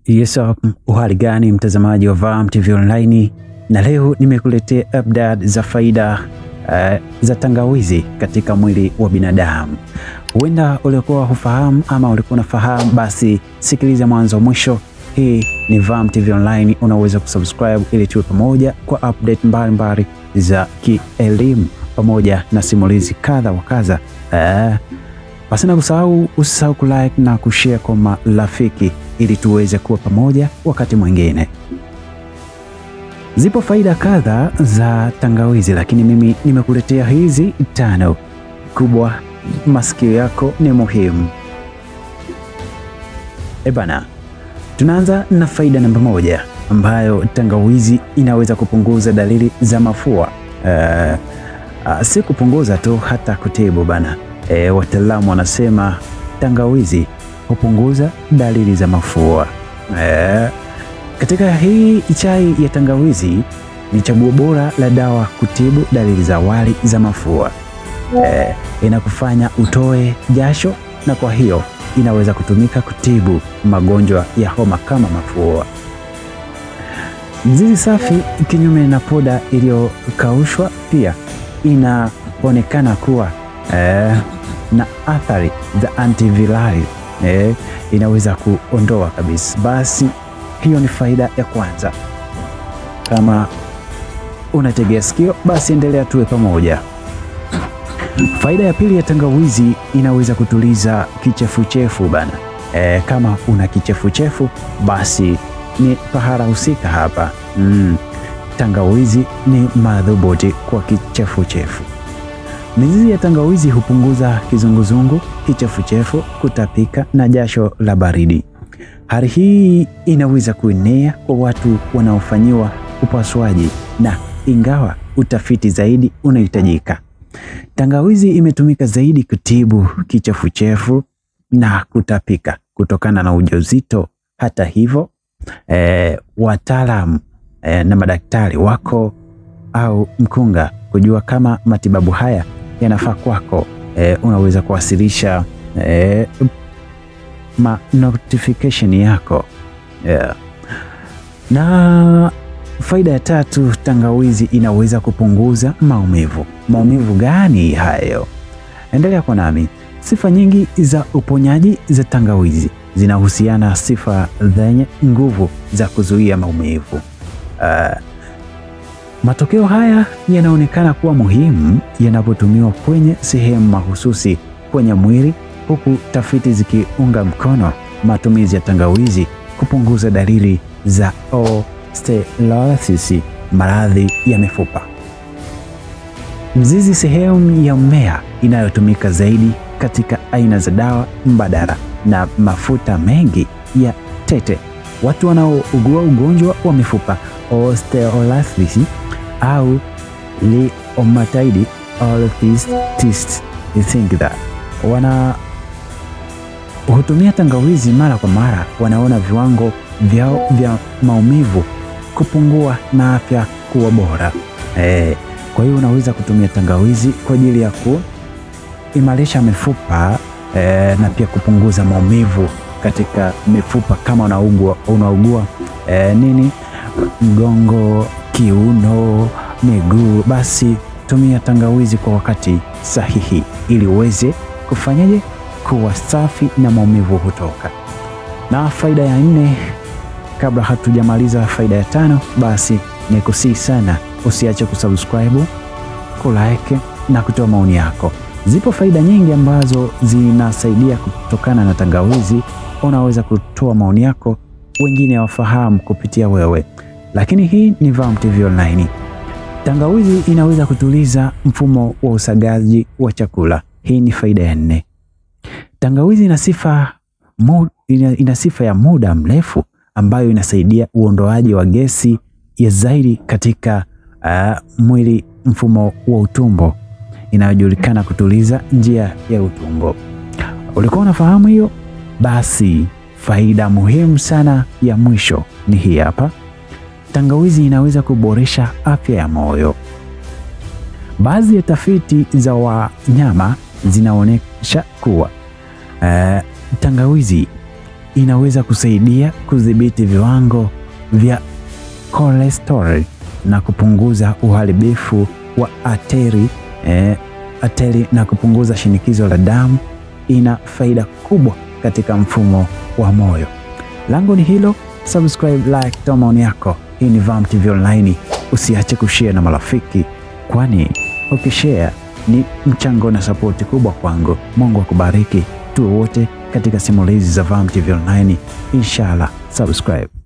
Yes, uhali gani mtazamaji wa Vam TV Online, na leo nimekuletea update za faida za tangawizi katika mwili wa binadamu. Huenda ulikuwa hufahamu ama ulikuwa unafahamu, basi sikiliza mwanzo mwisho. Hii ni Vam TV Online, unaweza kusubscribe ili tuwe pamoja kwa update mbalimbali za kielimu pamoja na simulizi kadha wa kadha. Basi na kusahau, usisahau kulike na kushare kwa marafiki ili tuweze kuwa pamoja wakati mwingine. Zipo faida kadha za tangawizi, lakini mimi nimekuletea hizi 5 kubwa. Masikio yako ni muhimu. Ebana, tunaanza na faida namba 1 ambayo tangawizi inaweza kupunguza dalili za mafua. Si kupunguza tu, hata kutibu bana. Wataalamu wanasema tangawizi hupunguza dalili za mafua. Katika hii chai ya tangawizi ni chaguo bora la dawa kutibu dalili za awali za mafua. Inakufanya utoe jasho, na kwa hiyo inaweza kutumika kutibu magonjwa ya homa kama mafua. Mzizi safi kinyume na poda iliyokaushwa pia inaonekana kuwa na athari za antivirali. Inaweza kuondoa kabisa. Basi hiyo ni faida ya kwanza. Kama unategea sikio, basi endelea tuwe pamoja. Faida ya pili ya tangawizi, inaweza kutuliza kichefuchefu bana. Kama una kichefuchefu basi ni pahala husika hapa. Tangawizi ni madhubuti kwa kichefuchefu. Mizizi ya tangawizi hupunguza kizunguzungu, kichefuchefu, kutapika na jasho la baridi. Hali hii inaweza kuenea kwa watu wanaofanyiwa upasuaji, na ingawa utafiti zaidi unahitajika. Tangawizi imetumika zaidi kutibu kichefuchefu na kutapika kutokana na ujauzito. Hata hivyo, wataalamu na madaktari wako au mkunga kujua kama matibabu haya yanafaa kwako. Unaweza kuwasilisha ma notification yako. Na faida ya tatu, tangawizi inaweza kupunguza maumivu. Maumivu gani hayo? Endelea kwa nami. Sifa nyingi za uponyaji za tangawizi zinahusiana sifa zenye nguvu za kuzuia maumivu. Matokeo haya yanaonekana kuwa muhimu yanapotumiwa kwenye sehemu mahususi kwenye mwili, huku tafiti zikiunga mkono matumizi ya tangawizi kupunguza dalili za osteoarthritis, maradhi ya mifupa. Mzizi sehemu ya mmea inayotumika zaidi katika aina za dawa mbadala na mafuta mengi ya tete. Watu wanaougua ugonjwa wa mifupa osteoarthritis au rheumatoid arthritis, think that wana hutumia tangawizi mara kwa mara, wanaona viwango vyao vya maumivu kupungua na afya kuwa bora. Kwa hiyo unaweza kutumia tangawizi kwa ajili ya kuimarisha mifupa na pia kupunguza maumivu katika mifupa kama unaugua nini, mgongo, kiuno, miguu, basi tumia tangawizi kwa wakati sahihi ili uweze kufanyaje kuwa safi na maumivu hutoka. Na faida ya 4, kabla hatujamaliza faida ya 5, basi nikusihi sana usiache kusubscribe, kulike na kutoa maoni yako. Zipo faida nyingi ambazo zinasaidia kutokana na tangawizi. Unaweza kutoa maoni yako, wengine wafahamu kupitia wewe. Lakini hii ni Vam TV Online. Tangawizi inaweza kutuliza mfumo wa usagaji wa chakula. Hii ni faida ya 4. Tangawizi ina sifa ya muda mrefu ambayo inasaidia uondoaji wa gesi ya zaidi katika mwili, mfumo wa utumbo, inayojulikana kutuliza njia ya utumbo. Ulikuwa unafahamu hiyo? Basi faida muhimu sana ya mwisho ni hii hapa. Tangawizi inaweza kuboresha afya ya moyo. Baadhi ya tafiti za wanyama zinaonyesha kuwa tangawizi Inaweza kusaidia kudhibiti viwango vya cholesterol na kupunguza uharibifu wa ateri na kupunguza shinikizo la damu. Ina faida kubwa katika mfumo wa moyo. Langu ni hilo. Subscribe, like, toa maoni yako. Hii ni Vam TV Online. Usiache kushare na marafiki, kwani ukishare ni mchango na sapoti kubwa kwangu. Mungu akubariki. Tuwe wote katika simulizi za Vam TV Online. Inshallah, subscribe.